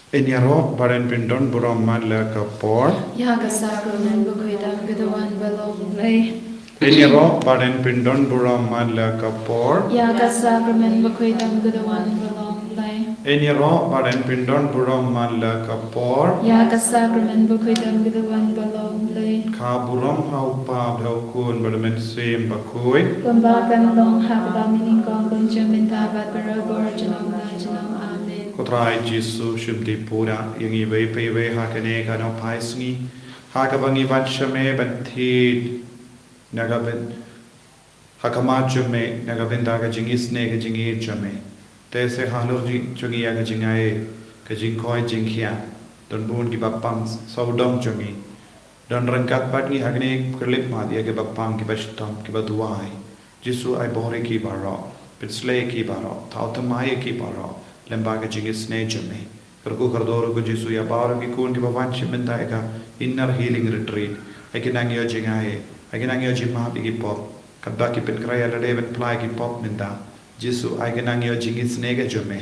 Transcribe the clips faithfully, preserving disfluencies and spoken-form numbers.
Ngin ïaroh ba ngin pyndon burom man la ka por. Ïa ka sakramen bakhuid dang ka duwan ba long Blei. Ngin ïaroh ba ngin pyndon burom man la ka por. Ïa ka sakramen bakhuid dang ka duwan ba long Blei. Ngin ïaroh ba ngin pyndon burom man la ka por. Ïa ka sakramen bakhuid dang ka duwan ba long Blei. Ka burom ha u Kpa bad ha u Khun bad ha u Mynsiem Bakhuid. Kumba kan long ha kaba mynnyngkong, bym ju mynta bad barabor junom la junom. Amen. Ko Trai Jisu, shim ti pura ïa ngi iwei pa iwei ha kane ka nohphai sngi, ha kaba ngi wan sha me ban thied na ka byn ha khmat jong me na ka bynta ka jingisynei ka jingïeit jong me. Te se halor jong ngi ïa ka jingai, ka jingkoit jingkhiah, don bun kiba pang sawdong jong ngi. Don ryngkat bad ngi ha kane ka khyllipmat ïa kiba pang, kiba shitom, kiba duwai. Jisu, ai bor ïa ki baroh, pynsleh ïa ki baroh, thaw thymmai ïa ki baroh lyngba ka jingisynei jong me. Kyrkhu kyrdoh ruh ko Jisu ïa baroh ki khun kiba wan shim bynta ïa ka Inner Healing Retreat. Ai ki nang ïoh jingai, ai ki nang ïoh jingmap ïa ki pop. Katba ki pynkhreh ïa lade ban phla ïa ki pop mynta, Jisu, ai ki nang ïoh jingisynei ka jong me.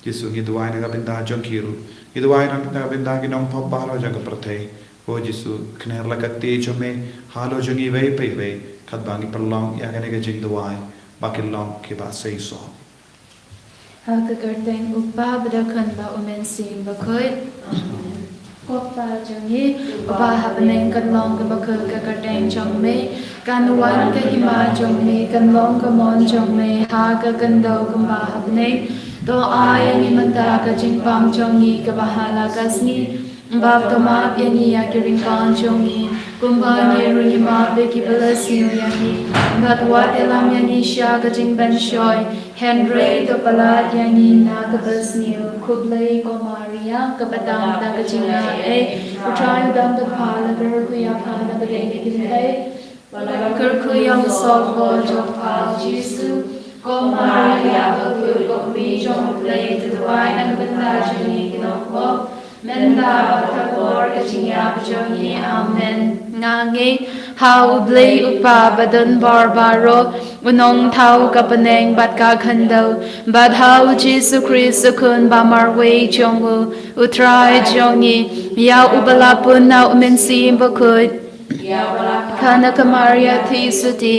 Jisu, ngi duwai na ka bynta jong ki ruh. Ngi duwai na ka bynta ki nongpop baroh jong ka pyrthei. Ko Jisu, kner la ka kti jong me halor jong ngi iwei pa iwei, katba ngi pynlong ïa kane ka jingduwai, ba kin long kiba seisoh. Ha ka kyrteng u Kpa bad u Khun bad u Mynsiem Bakhuid. Amen. Ko Kpa jong ngi uba ha bneng, kan long kaba khuid ka kyrteng jong me, kan wan ka hima jong me, kan long ka mon jong me ha ka khyndew kumba ha bneng. To ai ïa ngi mynta ka jingpang jong ngi kaba ha la ka sngi. Bad to map ïa ngi ïa ki ryngkang jong ngi, kumba ngi ruh ngi map ïa kiba la sniew ïa ngi. Bad wat ïalam ïa ngi sha ka jingpynshoi, hynrei to palat ïa ngi na kaba sniew. Khublei ko Maria, kaba don da ka jingaiei, u Trai u don bad pha, la kyrkhu ïa pha na pdeng ki kynthei. Bad la kyrkhu ïa u sawkpoh jong pha u Jisu. Ko Maria bakhuid, ko Kmie jong u Blei, to duwai na ka bynta jong ngi ki nongpop, mynta bad ha ka por ka jingïap jong ngi. Amen. Nga ngeit ha u Blei u Kpa badonbor baroh, u nongthaw ka bneng bad ka khyndew, bad ha u Jisu Khrist u Khun ba marwei jong u, u Trai jong ngi, ïa uba la pun na u Mynsiem Bakhuid, kha na ka Maria Theisotti,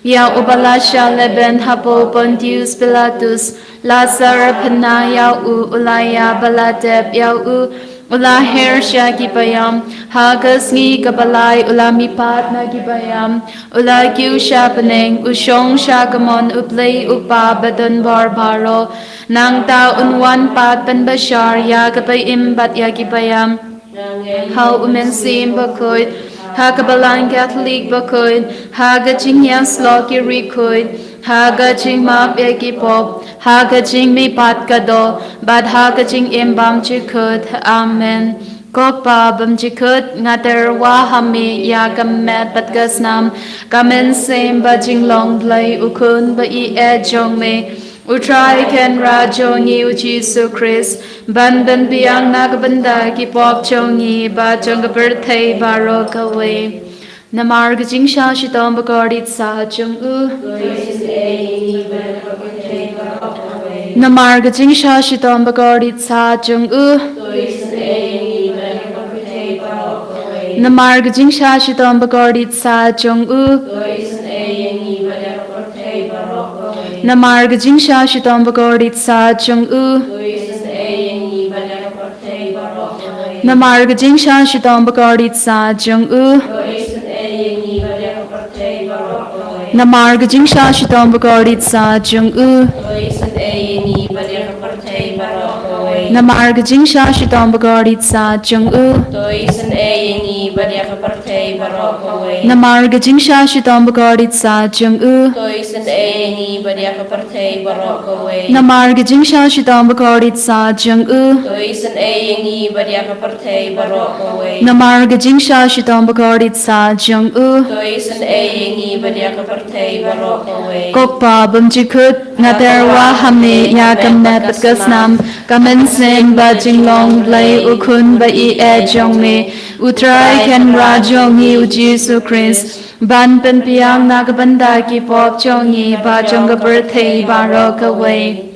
ïa uba la shah lehbeiñ hapoh Pontius Pilatus, la sar pynah ïa u, u la ïap bad la tep ïa u, u la her sha ki paidbah, ha ka sngi kaba lai u la mihpat na ki paidbah, u la kiew sha bneng, u shong sha ka mon u Blei u Kpa badonbor baroh. Nangta un wan pat pynbishar ïa ki ba im bad ïa ki ba ïap. Ha u Mynsiem Bakhuid, ha ka Balang Katholik bakhuid, ha ka jingïasyllok ki riewkhuid, ha ka jingmap ïa ki pop, ha ka jingmihpat ka doh, bad ha ka jingim bymjukut. Amen. Ko Kpa bymjukut, nga tyrwa ha me ïa ka met bad ka snam, ka mynsiem bad jinglong Blei u Khun ba ïeit jong me, u Trai Kynrad jong ngi u Jisu Khrist, ban pynbiang na ka bynta ki pop jong ngi bad jong ka pyrthei baroh kawei. Namar ka jingshah shitom bakordit saw jong u. Namar ka jingshah shitom bakordit saw jong u. Namar ka jingshah shitom bakordit saw jong u. Namar ka jingshah shitom bakordit saw jong u. Namar ka jingshah shitom bakordit saw jong u. Namar ka jingshah shitom bakordit saw jong u. Namar ka jingshah shitom bakordit saw jong u. Namar ka jingshah shitom bakordit saw jong u. Namar ka jingshah shitom bakordit saw jong u. Namar ka jingshah shitom bakordit saw jong u. Ko Kpa bymjukut, nga tyrwa ha me ïa ka met bad ka snam, ka mynsiem bad jinglong Blei u Khun ba ïeit jong me, u Trai Kynrad jong ngi u Jisu Khrist, ban pynbiang na ka bynta ki pop jong ngi bad jong ka pyrthei baroh kawei.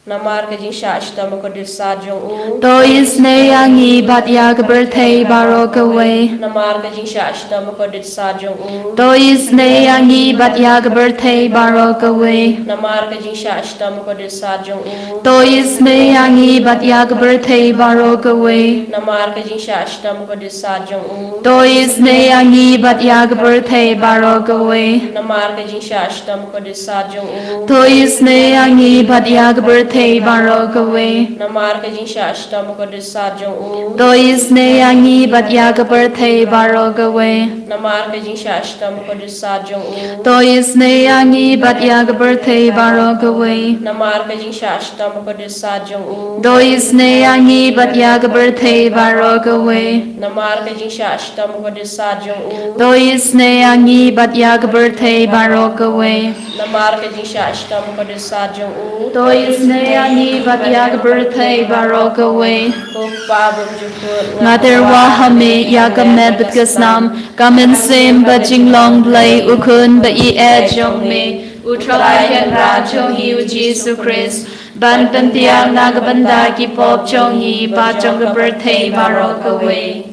Namar ka jingshah shitom bakordit sat jong u. To isynei ïa ngi bad ïa ka pyrthei baroh kawei. Namar ka jingshah shitom bakordit sat jong u. To isynei ïa ngi bad ïa ka pyrthei baroh kawei. Namar ka jingshah shitom bakordit sat jong u. To isynei ïa ngi bad ïa ka pyrthei baroh kawei. Namar ka jingshah shitom bakordit sat jong u. To isynei ïa ngi bad ïa ka pyrthei baroh kawei. Namar ka jingshah shitom bakordit sat jong u. To isynei ïa ngi bad ïa ka pyrthei baroh kawei. Namar ka jingshah shitom bakordit sat jong u. To isynei ïa ngi bad ïa ka pyrthei baroh kawei. Namar ka jingshah shitom bakordit sat jong u. To isynei ïa ngi bad ïa ka pyrthei baroh kawei. Namar ka jingshah shitom bakordit sat jong u. To isynei ïa ngi bad ïa ka pyrthei baroh kawei. Namar ka jingshah shitom bakordit sat jong u. To isynei ïa ngi bad ïa ka pyrthei baroh kawei. Namar ka jingshah shitom bakordit sat jong u. To isynei ïa ngi bad ïa ka pyrthei baroh kawei. Ko Pa bymjukut, nga tyrwa ha me ïa ka met bad ka snam, ka mynsiem bad jinglong Blei u Khun ba ïeit jong me, U Trai Kynrad jong ngi U Jisu Khrist, ban pynbiang na ka bynta ki pop jong ngi bad jong ka pyrthei baroh kawei.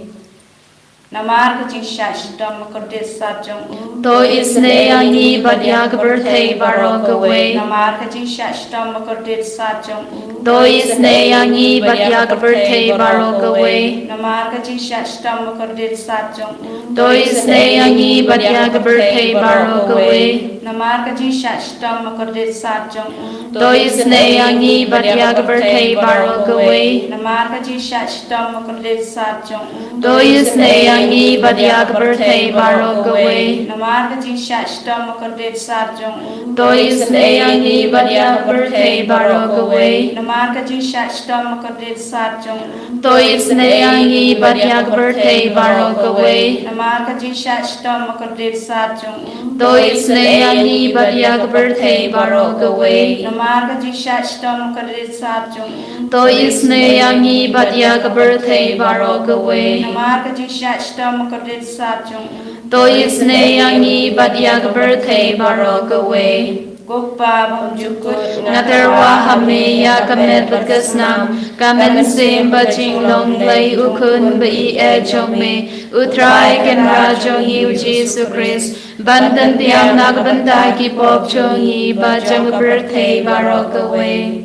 Namar ka jingshah shitom bakordit sat jong u. To isynei ïa ngi bad ïa ka pyrthei baroh kawei. Namar ka jingshah shitom bakordit sat jong u. To isynei ïa ngi bad ïa ka pyrthei baroh kawei. Namar ka jingshah shitom bakordit sat jong u. To isynei ïa ngi bad ïa ka pyrthei baroh kawei. Namar ka jingshah shitom bakordit sat jong u. To isynei ïa ngi bad ïa ka pyrthei baroh kawei. Namar ka jingshah shitom bakordit sat jong u. To isynei ïa ngi bad ïa ka pyrthei baroh kawei. Namar ka jingshah shitom bakordit sat jong u. To isynei ïa ngi bad ïa ka pyrthei baroh kawei. Namar ka jingshah shitom bakordit sat jong u. To isynei ïa ngi bad ïa ka pyrthei baroh kawei. Namar ka jingshah shitom bakordit sat jong u. To isynei ïa ngi bad ïa ka pyrthei baroh kawei. Namar ka jingshah shitom bakordit sat jong u. To isynei ïa ngi bad ïa ka pyrthei baroh kawei. Namar ka jingshah shitom bakordit sat jong u. To isynei ïa ngi bad ïa ka pyrthei baroh kawei. Ko Pa bymjukut, nga tyrwa ha me ïa ka met bad ka snam, ka mynsiem bad jinglong Blei u Khun ba ïeit jong me, U Trai Kynrad jong ngi U Jisu Khrist, ban pynbiang na ka bynta ki pop jong ngi bad jong ka pyrthei baroh kawei.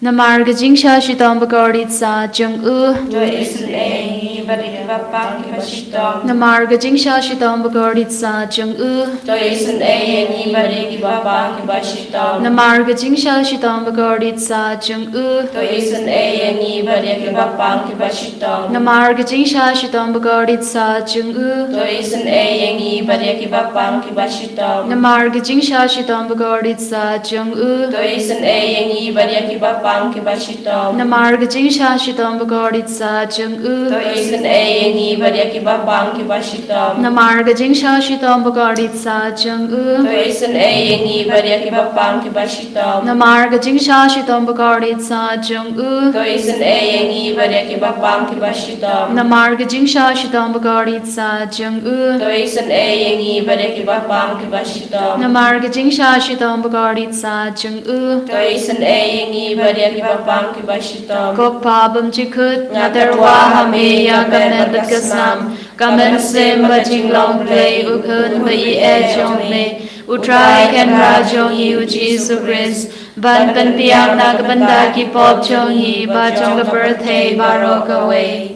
Namar ka jingshah shitom bakordit sat jong u. To isynei ïa ngi bad ïa kiba pang kiba shitom. Namar ka jingshah shitom bakordit sat jong u. To isynei ïa ngi bad ïa kiba pang kiba shitom. Namar ka jingshah shitom bakordit sat jong u. To isynei ïa ngi bad ïa kiba pang kiba shitom. Namar ka jingshah shitom bakordit sat jong u. To isynei ïa ngi bad ïa kiba pang kiba shitom. Namar ka jingshah shitom bakordit sat jong u. To isynei ïa ngi bad ïa kiba pang kiba shitom. Namar ka jingshah shitom bakordit sat jong u. To isynei ïa ngi bad ïa kiba pang kiba shitom. Namar ka jingshah shitom bakordit sat jong u. To isynei ïa ngi bad ïa kiba pang kiba shitom. Namar ka jingshah shitom bakordit sat jong u. To isynei ïa ngi bad ïa kiba pang kiba shitom. Namar ka jingshah shitom bakordit sat jong u. To isynei ïa ngi bad ïa kiba pang kiba shitom. Namar ka jingshah shitom bakordit sat jong u. To isynei ïa ngi bad ïa kiba pang kiba shitom. Ko Pa bymjukut, nga tyrwa ha me ïa ka met bad ka snam, ka mynsiem bad jinglong Blei u Khun ba ïeit jong me, U Trai Kynrad jong ngi U Jisu Khrist, ban pynbiang na ka bynta ki pop jong ngi bad jong ka pyrthei baroh kawei.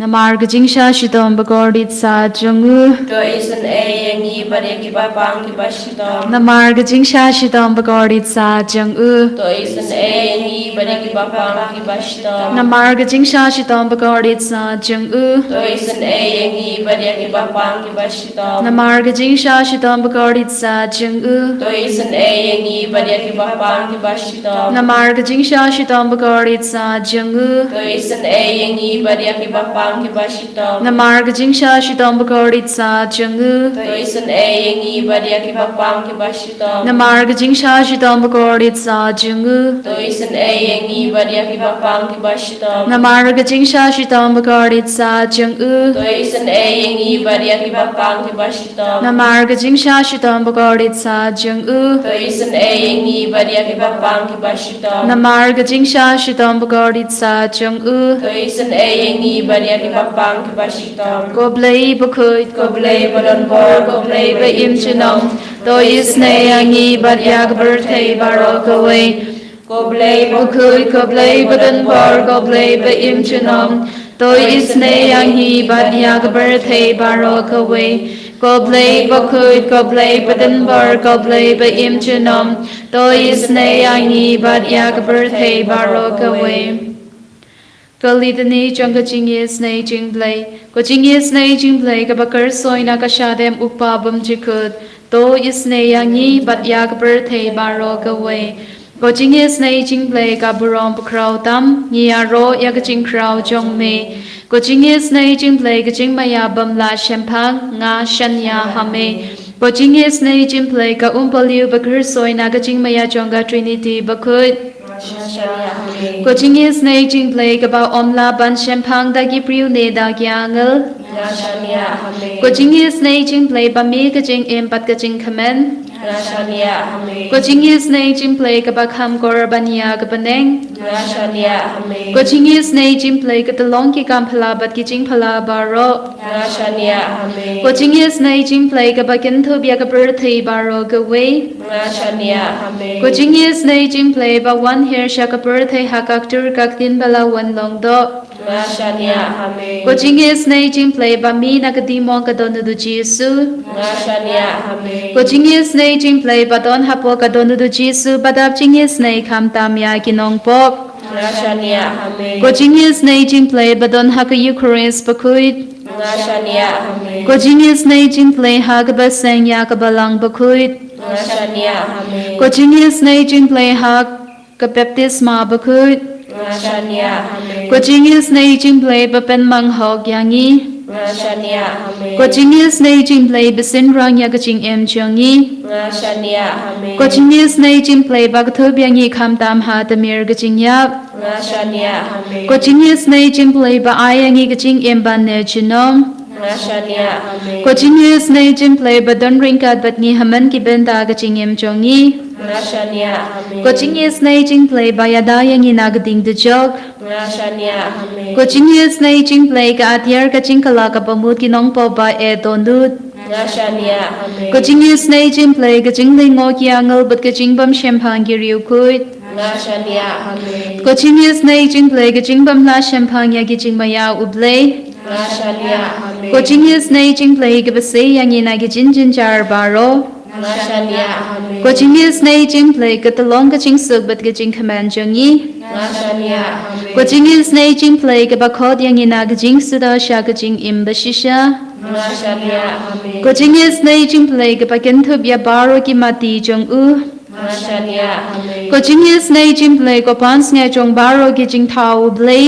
Namar ka jingshah shitom bakordit sat jong u. To isynei ïa ngi bad ïa kiba pang kiba shitom. Namar ka jingshah shitom bakordit sat jong u. To isynei ïa ngi bad ïa kiba pang kiba shitom. Namar ka jingshah shitom bakordit sat jong u. To isynei ïa ngi bad ïa kiba pang kiba shitom. Namar ka jingshah shitom bakordit sat jong u. To isynei ïa ngi bad ïa kiba pang kiba shitom. Namar ka jingshah shitom bakordit sat jong u. To isynei ïa ngi bad ïa kiba pang pang kiba shitom. Namar ka jingshah shitom bakordit sa jong u. To isynei ïa ngi bad ïa kiba pang kiba shitom. Namar ka jingshah shitom bakordit sa jong u. To isynei ïa ngi bad ïa kiba pang kiba shitom. Namar ka jingshah shitom bakordit sa jong u. To isynei ïa ngi bad ïa kiba pang kiba shitom. Namar ka jingshah shitom bakordit sa jong u. To isynei ïa ngi bad ïa kiba pang kiba shitom. Namar ka jingshah shitom bakordit sa jong u. To isynei ïa ngi bad ïa kiba pang kiba shitom. Ko Blei bakhuid, ko Blei badonbor, ko Blei ba im junom. To isynei ïa ngi bad ïa ka pyrthei baroh kawei. Ko Blei bakhuid, ko Blei badonbor, ko Blei ba im junom. To isynei ïa ngi bad ïa ka pyrthei baroh kawei. Ko Blei bakhuid, ko Blei badonbor, ko Blei ba im junom. To isynei ïa ngi bad ïa ka pyrthei baroh kawei. Ka litany jong ka jingisynei jong U Blei. Ko jingisynei jong U Blei kaba kyrshoi na ka shadem u Kpa bymjukut. To isynei ïa ngi bad ïa ka pyrthei baroh kawei. Ko jingisynei jong U Blei ka burom bakhraw tam, ngi ïaroh ïa ka jingkhraw jong me. Ko jingisynei jong U Blei ka jingmaïa bym lah shemphang, nga shaniah ha me. Ko jingisynei jong U Blei ka umpohliew ba kyrshoi na ka jingmaïa jong ka Trinity bakhuid. Nga shaniah ha me. Ko jingisynei jong U Blei kaba ym lah ban shemphang da ki briew ne da ki angel. Nga shaniah ha me. Ko jingisynei jong U Blei ba mih ka jingim bad ka jingkmen. Nga shaniah ha me. Ko jingisynei jong U Blei kaba kham kor ban ïa ka bneng. Nga shaniah ha me. Ko jingisynei jong U Blei ka tyllong ki kam phylla bad ki jingphylla baroh. Nga shaniah ha me. Ko jingisynei jong U Blei kaba kynthup ïa ka pyrthei baroh kawei. Nga shaniah ha me. Ko jingisynei jong U Blei ba wan hiar sha ka pyrthei ha ka ktur ka ktien ba la wan long doh. Nga shaniah ha me. Ko jingisynei jong U Blei ba mih na ka diengmong ka don u Jisu. Nga shaniah ha me. Ko jingisynei jong U Blei ba don hapoh ka don u Jisu ba dap jingisynei khamtam ïa ki nongpop. Nga shaniah ha me. Ko jingisynei jong U Blei ba don ha ka Eukharist bakhuid. Nga shaniah ha me. Ko jingisynei jong U Blei ha kaba seng ïa ka balang bakhuid. Nga shaniah ha me. Ko jingisynei jong U Blei ha ka baptisma bakhuid. Nga shaniah ha me. Ko jingisynei jong U Blei ba pynmang hok ïa ngi. Nga shaniah ha me. Ko jingisynei jong U Blei ba synran ïa ka jingim jong ngi. Nga shaniah ha me. Ko jingisynei jong U Blei ba kynthup ïa ngi khamtam ha tmier ka jingïap. Nga shaniah ha me. Ko jingisynei jong U Blei ba ai ïa ngi ka jingim ban ne junom. Nga shaniah ha me. Ko jingisynei jong U Blei ba don ryngkat bad ngi ha man ki bynta ka jingim jong ngi. Nga shaniah ha me. Ko jingisynei jong U Blei ba ïada ïa ngi na ka ding dujok. Nga shaniah ha me. Ko jingisynei jong U Blei ka atiar ka jingkylla kaba mut ki nongpop ba eh dohnud. Nga shaniah ha me. Ko jingisynei jong U Blei ka jinglyngngoh ki angel bad ka jingbymshemphang ki riewkhuid. Nga shaniah ha me. Ko jingisynei jong U Blei ka jingbymlah shemphang ïa ki jingmaïa U Blei. Nga shaniah ha me. Ko jingisynei jong U Blei kaba sei ïa ngi na ki jingjynjar baroh. Nga shaniah ha me. Ko jingisynei jong U Blei ka tyllong ka jingsuk bad ka jingkmen jong ngi. Nga shaniah ha me. Ko jingisynei jong U Blei kaba khot ïa ngi na ka jingsuda sha ka jingim bashisha. Nga shaniah ha me. Ko jingisynei jong U Blei kaba kynthup ïa baroh ki matti jong u. Nga shaniah ha me. Ko jingisynei jong U Blei ko pansngiat jong baroh ki jingthaw U Blei.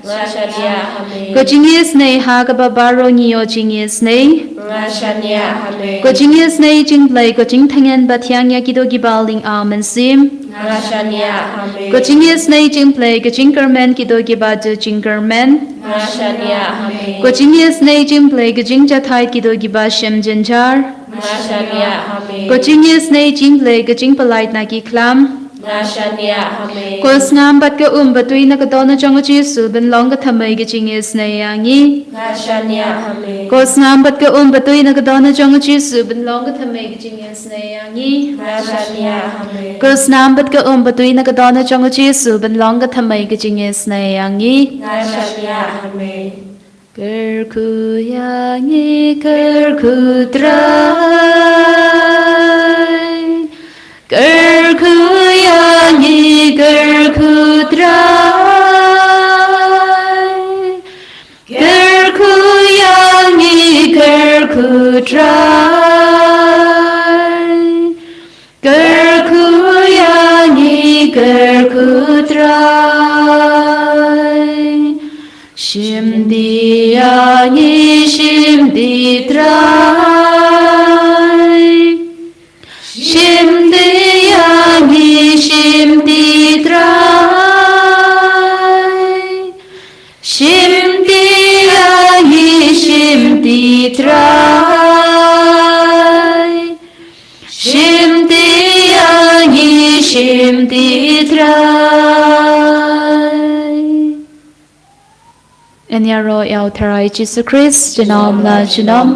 Nga shaniah ha me. Ko jingisynei ha kaba baroh ngi ïoh jingisynei. Nga shaniah ha me. Ko jingisynei jong U Blei ko jingthngen ba thiang ïa kito kiba ling aw mynsiem. Nga shaniah ha me. Ko jingisynei jong U Blei ka jingkyrmen kito kiba ju jingkyrmen. Nga shaniah ha me. Ko jingisynei jong U Blei ka jingjahthait kito kiba shem jynjar. Nga shaniah ha me. Ko jingisynei jong U Blei ka jingpyllait na ki khlam. Nga shaniah ha me. Ko sngap bad ka um batui na ka dohnud jong u Jisu ban long ka thymmei ka jingisynei ïa ngi. Nga shaniah ha me. Ko sngap bad ka um batui na ka dohnud jong u Jisu ban long ka thymmei ka jingisynei ïa ngi. Nga shaniah ha me. Ko sngap bad ka um batui na ka dohnud jong u Jisu ban long ka thymmei ka jingisynei ïa ngi. Nga shaniah ha me. Kyrkhu ïa ngi, kyrkhu Trai. Kyrkhu ïa ngi, kyrkhu Trai. Kyrkhu ïa ngi, kyrkhu Trai. Kyrkhu ïa ngi, kyrkhu Trai. Shim di ngi shim ti Trai. Shim ti ïa ngi shim ti Trai. Shim ti ïa ngi shim ti Trai. Shim ti ïa ngi shim ti Trai. Yn ïaroh ïa u Trai Jisu Khrist junom la junom.